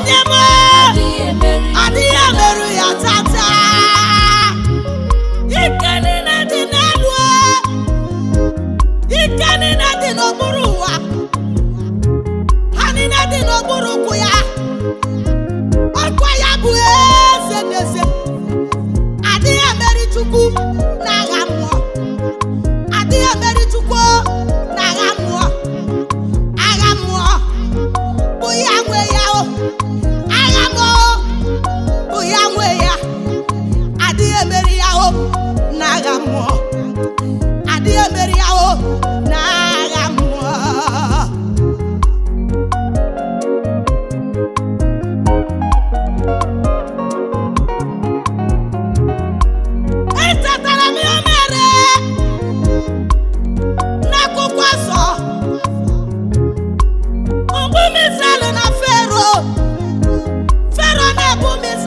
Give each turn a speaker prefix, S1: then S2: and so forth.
S1: Enyi m, adịghị emerụ ya tata. Ike niile dị n'elu, ike niile dị n'okpuru ụwa, ha niile dị n'okpuru ụkwụ ya. Ọkwa ya bụ eze n'eze. Adịghị emeri Chukwu n'agha mmụọ. Adịghị emeri Chukwu n'agha mmụọ. Agha mmụọ bụ ya nwe ya o. Agha mmụọ bụ ya nwe ya. Adịghị emeri ya o n'agha mmụọ. Adịghị emeri ya o n'agha mmụọ. Echetara m ihe mere n'akwụkwọ nsọ mgbe ụmụ Izrel na Fero, Fero na-ebu ụmụ Izrel.